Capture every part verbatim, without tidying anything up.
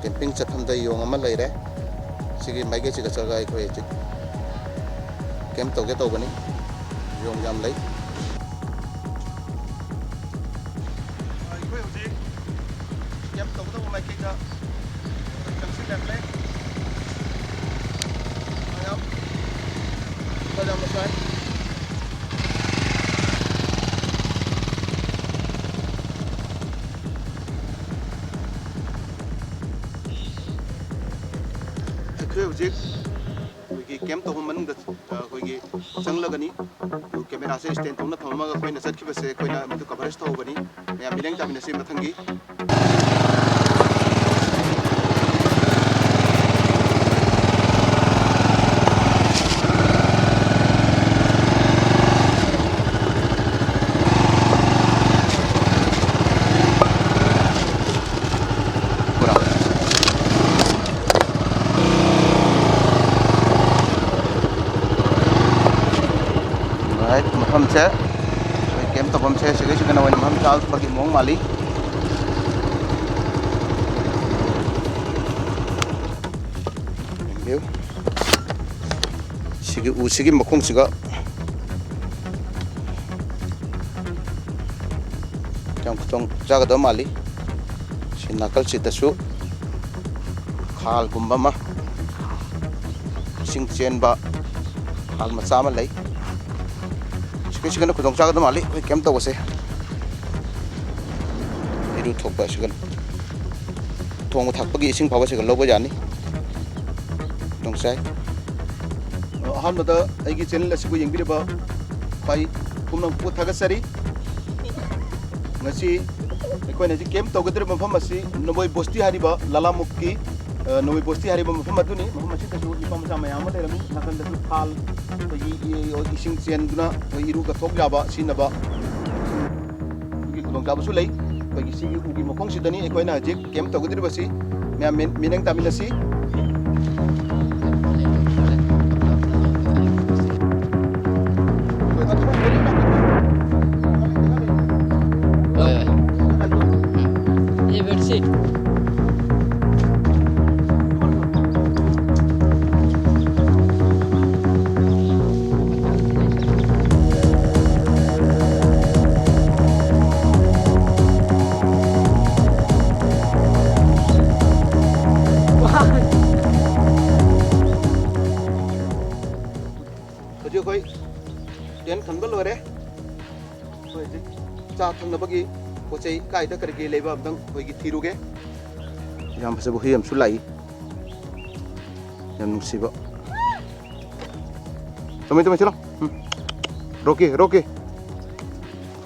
Camping ꯆꯠꯐꯝꯗ ꯌꯣꯡ ꯑꯃ ꯂꯩꯔꯦ꯫ ꯁꯤꯒꯤ ꯃꯥꯏꯀꯩꯁꯤꯒ ꯆꯠꯂꯒ ꯑꯩꯈꯣꯏ ꯍꯧꯖꯤꯛ ꯀꯦꯝ ꯇꯧꯒꯦ ꯇꯧꯕꯅꯤ꯫ ꯌꯣꯡ ꯌꯥꯝ ꯂꯩ꯫ ꯑꯩꯈꯣꯏ ꯍꯧꯖꯤꯛ ꯀꯦꯝ ꯇꯧꯒꯗꯧꯕ ꯃꯥꯏꯀꯩꯗ ꯆꯪꯁꯤꯜꯂꯛꯂꯦ꯫ ꯃꯌꯥꯝ ꯐꯖꯕ ꯁꯥꯏ꯫ ꯑꯩꯈꯣꯏ ꯍꯧꯖꯤꯛ ꯑꯩꯈꯣꯏꯒꯤ ꯀꯦꯝ ꯇꯧꯐꯝ ꯃꯅꯨꯡꯗ, ꯑ, ꯑꯩꯈꯣꯏꯒꯤ ꯆꯪꯂꯒꯅꯤ꯫ ꯑꯗꯨ ꯀꯦꯃꯦꯔꯥꯁꯦ ꯁ꯭ꯇꯦꯟ ꯇꯧꯅ ꯊꯝꯃꯒ ꯑꯩꯈꯣꯏꯅ ꯆꯠꯈꯤꯕꯁꯦ ꯑꯩꯈꯣꯏꯅ ꯃꯗꯨ ꯀꯚꯔꯦꯖ ꯇꯧꯍꯧꯒꯅꯤ꯫ ꯃꯌꯥꯝ ꯃꯤꯠꯌꯦꯡ ꯇꯥꯃꯤꯟꯅꯁꯤ ꯃꯊꯪꯒꯤ꯫ Right, ꯃꯐꯝꯁꯦ ꯑꯩꯈꯣꯏ ꯀꯦꯝ ꯇꯧꯐꯝꯁꯦ ꯁꯤꯒꯩꯁꯤꯗꯅ ꯑꯣꯏꯅ ꯃꯐꯝ ꯆꯥꯕꯒꯤ ꯃꯑꯣꯡ ꯃꯥꯜꯂꯤ꯫ View꯫ ꯁꯤꯒꯤ ꯎꯁꯤꯒꯤ ꯃꯈꯣꯡꯁꯤꯒ ꯌꯥꯝ ꯈꯨꯗꯣꯡ ꯆꯥꯒꯗꯕ ꯃꯥꯜꯂꯤ꯫ ꯁꯤ ꯅꯥꯀꯜꯁꯤꯗꯁꯨ ꯈꯥꯜꯒꯨꯝꯕ ꯑꯃ, ꯏꯁꯤꯡ ꯆꯦꯟꯕ ꯈꯥꯜ ꯃꯆꯥ ꯑꯃ ꯂꯩ꯫ ꯁꯤꯒꯩꯁꯤꯒꯅ ꯈꯨꯗꯣꯡ ꯆꯥꯒꯗꯕ ꯃꯥꯜꯂꯤ ꯑꯩꯈꯣꯏ ꯀꯦꯝ ꯇꯧꯕꯁꯦ꯫ ꯏꯔꯨ ꯊꯣꯛꯄ ꯑꯁꯤꯒ ꯊꯣꯡꯕ ꯊꯥꯛꯄꯒꯤ ꯏꯁꯤꯡ ꯐꯥꯎꯕ ꯁꯤꯒ ꯂꯧꯕ ꯌꯥꯅꯤ꯫ ꯈꯨꯗꯣꯡ ꯆꯥꯏ꯫ ꯑꯍꯥꯟꯕꯗ ꯑꯩꯒꯤ ꯆꯦꯅꯦꯜ ꯑꯁꯤꯕꯨ ꯌꯦꯡꯕꯤꯔꯤꯕ ꯈ꯭ꯋꯥꯏ ꯄꯨꯝꯅꯃꯛꯄꯨ ꯊꯥꯒꯠꯆꯔꯤ꯫ ꯉꯁꯤ ꯑꯩꯈꯣꯏꯅ ꯍꯧꯖꯤꯛ ꯀꯦꯝ ꯇꯧꯒꯗꯧꯔꯤꯕ ꯃꯐꯝ ꯑꯁꯤ ꯅꯣꯕꯣꯏ ꯕꯣꯁꯇꯤ ꯍꯥꯏꯔꯤꯕ ꯂꯥꯂꯥꯃꯨꯛꯀꯤ, ꯑ, ꯅꯣꯕꯣꯏ ꯕꯣꯁꯇꯤ ꯍꯥꯏꯔꯤꯕ ꯃꯐꯝ ꯑꯗꯨꯅꯤ꯫ ꯃꯐꯝ ꯑꯁꯤꯗꯁꯨ ꯅꯨꯄꯥ ꯃꯆꯥ ꯃꯌꯥꯝ ꯑꯃ ꯂꯩꯔꯝꯃꯤ꯫ ꯅꯥꯀꯟꯗꯁꯨ ꯈꯥꯜ, ꯑꯩꯈꯣꯏꯒꯤ ꯏ-, ꯏꯁꯤꯡ ꯆꯦꯟꯗꯨꯅ ꯑꯩꯈꯣꯏ ꯏꯔꯨ ꯀꯠꯊꯣꯛ ꯌꯥꯕ, ꯁꯤꯖꯤꯟꯅꯕ ꯑꯗꯨꯒꯤ ꯈꯨꯗꯣꯡꯆꯥꯕꯁꯨ ꯂꯩ꯫ ꯑꯩꯈꯣꯏꯒꯤ ꯁꯤꯒꯤ ꯎꯒꯤ ꯃꯈꯣꯡꯁꯤꯗꯅꯤ ꯑꯩꯈꯣꯏꯅ ꯍꯧꯖꯤꯛ ꯀꯦꯝ ꯇꯧꯒꯗꯧꯔꯤꯕꯁꯤ꯫ ꯃꯌꯥꯝ ꯃꯤ-, ꯃꯤꯠꯌꯦꯡ ꯇꯥꯃꯤꯟꯅꯁꯤ꯫ ꯍꯣꯏ, ꯍꯣꯏ꯫ ꯎꯝ꯫ ꯁꯤ ꯕꯦꯗꯁꯤꯠ꯫ ꯑꯩꯈꯣꯏ tent ꯈꯟꯕ ꯂꯣꯏꯔꯦ꯫ ꯑꯩꯈꯣꯏ ꯍꯧꯖꯤꯛ ꯆꯥ ꯊꯛꯅꯕꯒꯤ ꯄꯣꯠ ꯆꯩ ꯀꯥꯏꯗ ꯀꯔꯤ ꯀꯔꯤ ꯂꯩꯕ ꯑꯝꯇꯪ ꯑꯩꯈꯣꯏꯒꯤ ꯊꯤꯔꯨꯒꯦ꯫ ꯌꯥꯝ ꯐꯖꯕ ꯍꯨꯏ ꯑꯃꯁꯨ ꯂꯥꯛꯏ, ꯌꯥꯝ ꯅꯨꯡꯁꯤꯕ꯫ ꯇꯃꯩ, ꯇꯃꯩ, ꯆꯠꯂꯣ꯫ ꯎꯝ꯫ ꯔꯣꯀꯤ, ꯔꯣꯀꯤ꯫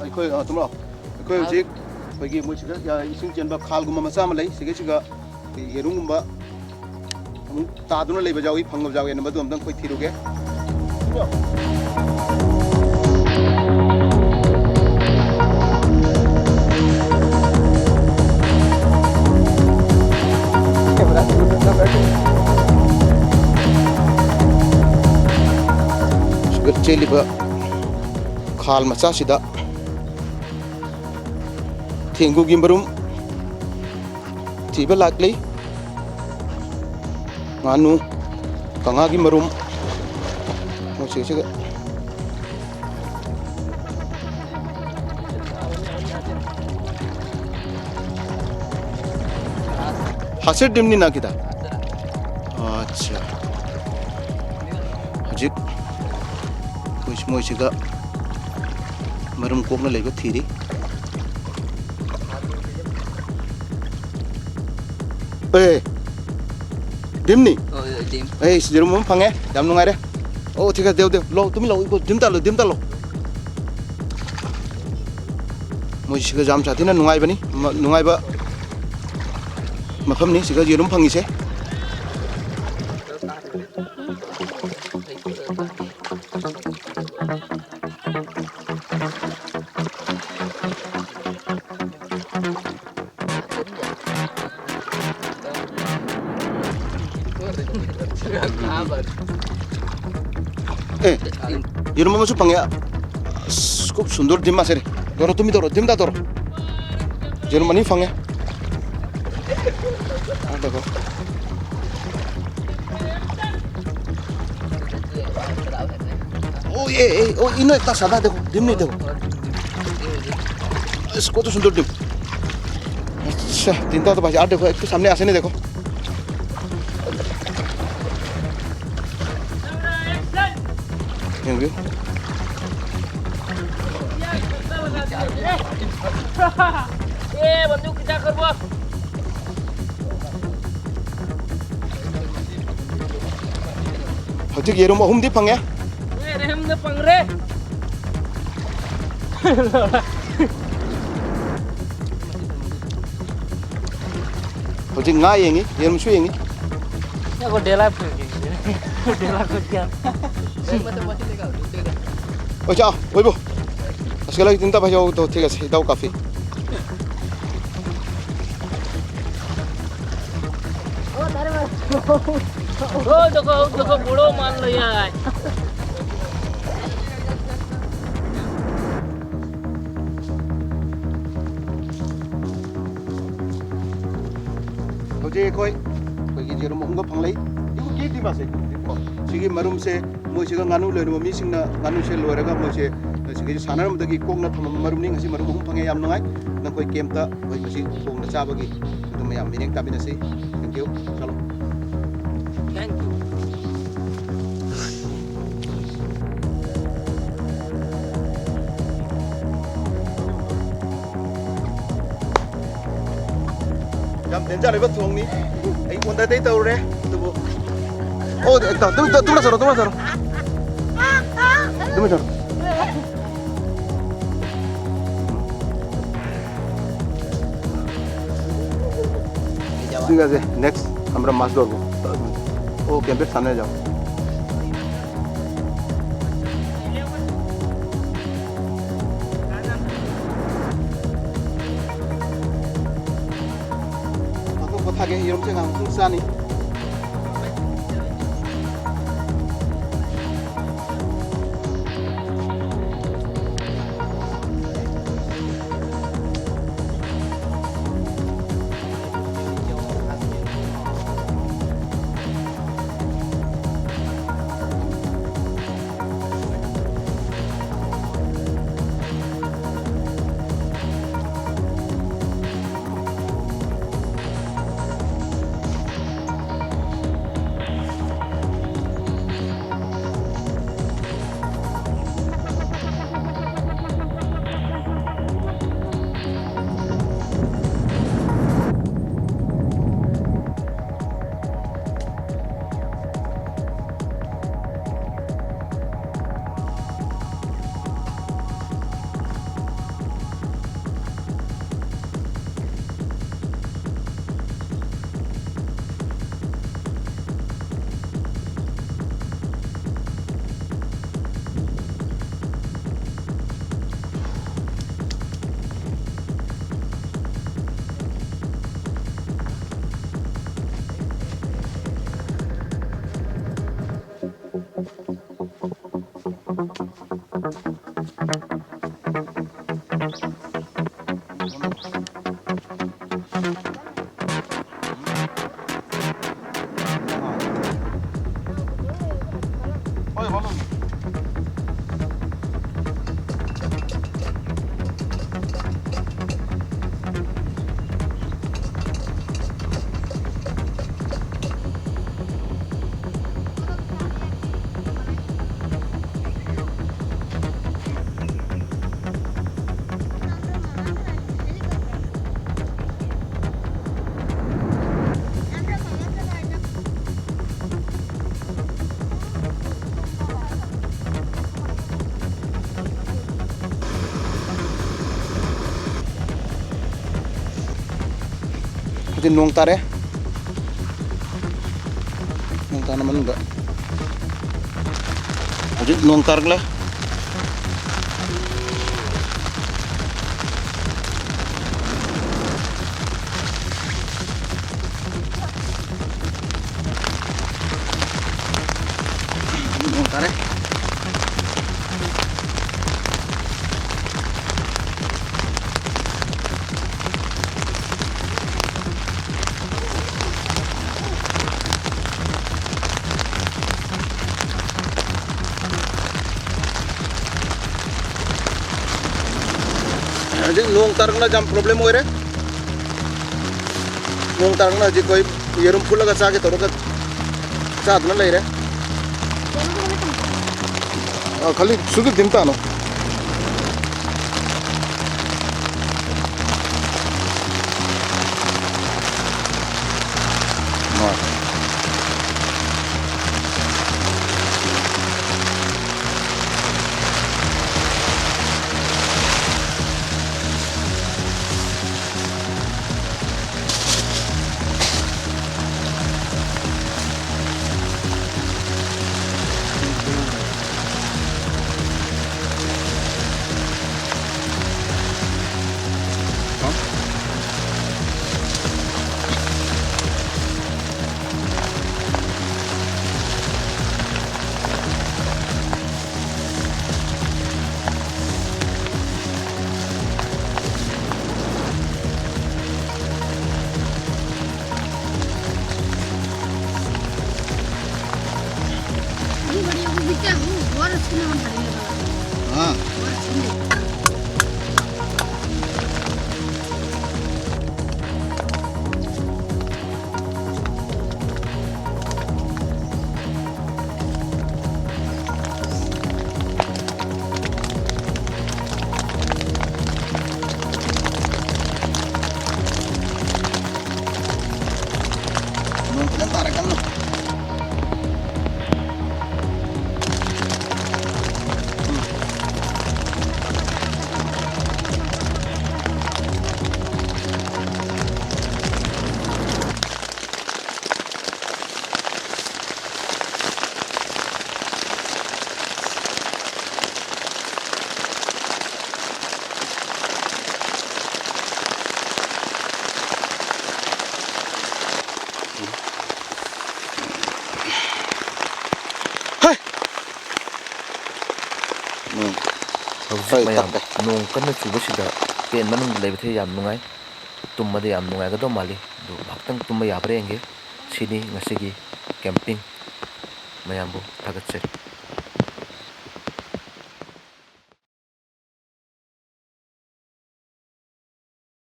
ꯑꯩꯈꯣꯏ, ꯑ, ꯇꯨꯝꯂꯣ꯫ ꯑꯩꯈꯣꯏ ꯍꯧꯖꯤꯛ ꯑꯩꯈꯣꯏꯒꯤ ꯃꯣꯏ ꯁꯤꯗ, ꯑ, ꯏꯁꯤꯡ ꯆꯦꯟꯕ ꯈꯥꯜꯒꯨꯝꯕ ꯃꯆꯥ ꯑꯃ ꯂꯩ꯫ ꯁꯤꯒꯩꯁꯤꯒ ꯌꯦꯔꯨꯝꯒꯨꯝꯕ ꯑꯃꯨꯛ ꯇꯥꯗꯨꯅ ꯂꯩꯕ ꯌꯥꯎꯏ, ꯐꯪꯕ ꯌꯥꯎꯏ꯫ ꯑꯗꯨ ꯑꯝꯇꯪ ꯑꯩꯈꯣꯏ ꯊꯤꯔꯨꯒꯦ꯫ ꯁꯤꯒ ꯆꯦꯜꯂꯤꯕ ꯈꯥꯜ ꯃꯆꯥꯁꯤꯗ ꯊꯦꯡꯒꯨꯒꯤ ꯃꯔꯨꯝ ꯊꯤꯕ ꯂꯥꯛꯂꯤ꯫ ꯉꯥꯅꯨ, ꯀꯪꯉꯥꯒꯤ ꯃꯔꯨꯝ, ꯃꯣꯏꯁꯤꯒ꯫ ꯍꯥꯁꯤꯔ ꯗꯤꯝꯅꯤ ꯅꯥ ꯀꯤꯗ? ꯑꯠꯆꯥ꯫ ꯍꯧꯖꯤꯛ ꯃꯣꯏꯁꯤꯒ ꯃꯔꯨꯝ ꯀꯣꯛꯅ ꯂꯩꯕ ꯊꯤꯔꯤ꯫ ꯑꯦ, ꯗꯤꯝꯅꯤ? ꯑꯣ, ꯗꯤꯝ꯫ ꯑꯩ ꯌꯦꯔꯨꯝ ꯑꯃ ꯐꯪꯉꯦ, ꯌꯥꯝ ꯅꯨꯡꯉꯥꯏꯔꯦ꯫ ꯑꯣ, ꯊꯤꯛ ꯍꯦ, ꯗꯦꯎ, ꯗꯦꯎ, ꯂꯥꯎ, ꯇꯨꯃꯤꯟ ꯂꯥꯎ, ꯏꯀꯣ, ꯗꯤꯝ ꯇꯥꯜꯂꯣ, ꯗꯤꯝ ꯇꯥꯜꯂꯣ꯫ ꯃꯣꯏ ꯁꯤꯒ ꯌꯥꯝ ꯁꯥꯊꯤꯅ ꯅꯨꯡꯉꯥꯏꯕꯅꯤ, ꯃ-, ꯅꯨꯡꯉꯥꯏꯕ ꯃꯐꯝꯅꯤ ꯁꯤꯒ ꯌꯦꯔꯨꯝ ꯐꯪꯉꯤꯁꯦ꯫ ꯑꯦ, ꯌꯦꯔꯨꯝ ꯑꯃꯁꯨ ꯐꯪꯉꯦ꯫ ꯑꯁ, ꯈꯨꯞ ꯁꯨꯟꯗꯔ ꯗꯤꯝ ꯑꯁꯦ ꯔꯦ꯫ ꯗꯣꯔꯣ, ꯇꯨꯃꯤ ꯗꯣꯔꯣ, ꯗꯤꯝ ꯗꯥ ꯗꯣꯔꯣ꯫ ꯌꯦꯔꯨꯝ ꯑꯅꯤ ꯐꯪꯉꯦ꯫ ꯑꯗꯨꯒ ओ ये, ए, ओ इन्हों इतना सादा देखो, दिम नहीं देखो। इसको तो सुंदर दिम। अच्छा, तीन तो भाई, यार देखो, एक तो सामने ऐसे नहीं देखो। ꯌꯦꯡꯕꯤꯌꯨ꯫ ꯑꯦ, ꯕꯟꯗꯨ ꯈꯤꯇꯪ ꯈꯔꯕꯣ꯫ ꯍꯧꯖꯤꯛ ꯌꯦꯔꯨꯝ ꯑꯍꯨꯝꯗꯤ ꯐꯪꯉꯦ꯫ ꯑꯦ, ꯌꯦꯔꯨꯝꯗ ꯐꯪꯈ꯭ꯔꯦ꯫ ꯍꯧꯖꯤꯛ ꯉꯥ ꯌꯦꯡꯉꯤ, ꯌꯦꯔꯨꯝꯁꯨ ꯌꯦꯡꯉꯤ꯫ देखो, डेला पे गए। डेला को क्या? अच्छा, वही वो। आजकल इतना पैसा हो तो ठीक है, इतना काफी। ओ, देखो, देखो, बूढ़ो मान लो यार। ꯍꯧꯖꯤꯛ ꯑꯩꯈꯣꯏ, ꯑꯩꯈꯣꯏꯒꯤ ꯌꯦꯔꯨꯝ ꯑꯍꯨꯝꯒ ꯐꯪꯂꯛꯏ꯫ ꯁꯤꯒꯤ ꯃꯔꯨꯝꯁꯦ ꯃꯣꯏꯁꯤꯒ ꯉꯥꯅꯨ ꯂꯣꯏꯔꯤꯕ ꯃꯤꯁꯤꯡꯅ ꯉꯥꯅꯨꯁꯦ ꯂꯣꯏꯔꯒ ꯃꯣꯏꯁꯦ ꯁꯤꯒꯤ ꯁꯥꯟꯅꯔꯝꯕꯗꯒꯤ ꯀꯣꯛꯅ ꯊꯝꯃꯝꯕ ꯃꯔꯨꯝꯅꯤ꯫ ꯉꯁꯤ ꯃꯔꯨꯝ ꯑꯍꯨꯝ ꯐꯪꯉꯦ, ꯌꯥꯝ ꯅꯨꯡꯉꯥꯏ꯫ ꯅꯈꯣꯏ ꯀꯦꯝꯞꯇ ꯑꯩꯈꯣꯏ ꯃꯁꯤ ꯊꯣꯡꯅ ꯆꯥꯕꯒꯤ ꯑꯗꯨꯝ ꯃꯌꯥꯝ ꯃꯤꯔꯦꯡ ꯇꯥꯃꯤꯟꯅꯁꯤ꯫ Thank you꯫ ꯆꯠꯂꯣ꯫ Thank you꯫ ꯌꯥꯝ danger ꯑꯣꯏꯕ ꯊꯣꯡꯅꯤ꯫ ꯑꯩ ꯑꯣꯟꯗꯔꯗꯩ ꯇꯧꯔꯦ ꯑꯗꯨꯕꯨ꯫ ꯑꯣ, ꯇꯨ-, ꯇꯨ-, ꯇꯨ-, ꯇꯨꯃꯤꯟꯅ ꯆꯠꯂꯣ, ꯇꯨꯃꯤꯟꯅ ꯆꯠꯂꯣ꯫ ꯇꯨꯃꯤꯟꯅ ꯆꯠꯂꯣ꯫ ঠিক আছে, next আমরা মাছ ধরবো। ও ক্যাম্পের সামনে যাও। ꯑꯇꯣꯞꯄ ꯊꯥꯒꯦ, ꯌꯦꯔꯨꯝꯁꯦ ꯉꯥꯏꯍꯥꯛꯇꯪ ꯆꯥꯅꯤ꯫ ꯍꯧꯖꯤꯛ ꯅꯣꯡ ꯇꯥꯔꯦ꯫ ꯅꯣꯡ ꯇꯥꯅ ꯃꯅꯨꯡꯗ ꯍꯧꯖꯤꯛ ꯅꯣꯡ ꯇꯥꯔꯛꯂꯦ꯫ ꯅꯣꯡ ꯇꯥꯔꯦ꯫ ꯍꯧꯖꯤꯛ ꯅꯣꯡ ꯇꯥꯔꯛꯅ ꯌꯥꯝ problem ꯑꯣꯏꯔꯦ꯫ ꯅꯣꯡ ꯇꯥꯔꯛꯅ ꯍꯧꯖꯤꯛ ꯑꯩꯈꯣꯏ ꯌꯦꯔꯨꯝ ꯐꯨꯠꯂꯒ ꯆꯥꯒꯦ ꯇꯧꯔꯒ ꯆꯥꯗꯨꯅ ꯂꯩꯔꯦ꯫ ꯑ, ꯈꯜꯂꯤ ꯁꯨꯒꯤ ꯗꯤꯝ ꯇꯥꯅꯣ꯫ हाँ। ꯅꯣꯡ ꯐꯖꯅ ꯇꯥꯔꯛꯀꯅꯨ꯫ ꯍꯩ! ꯎꯝ꯫ ꯍꯧꯖꯤꯛ ꯍꯣꯏ, ꯃꯌꯥꯝ ꯇꯞꯄꯦ꯫ ꯅꯣꯡ ꯀꯟꯅ ꯆꯨꯕꯁꯤꯗ ꯇꯦꯟ ꯃꯅꯨꯡꯗ ꯂꯩꯕꯁꯦ ꯌꯥꯝ ꯅꯨꯡꯉꯥꯏ꯫ ꯇꯨꯝꯕꯗ ꯌꯥꯝ ꯅꯨꯡꯉꯥꯏꯒꯗꯧ ꯃꯥꯜꯂꯤ꯫ ꯑꯗꯨ ꯉꯥꯏꯍꯥꯛꯇꯪ ꯇꯨꯝꯕ ꯌꯥꯕ꯭ꯔꯥ ꯌꯦꯡꯒꯦ꯫ ꯁꯤꯅꯤ ꯉꯁꯤꯒꯤ camping꯫ ꯃꯌꯥꯝꯕꯨ ꯊꯥꯒꯠꯆꯔꯤ꯫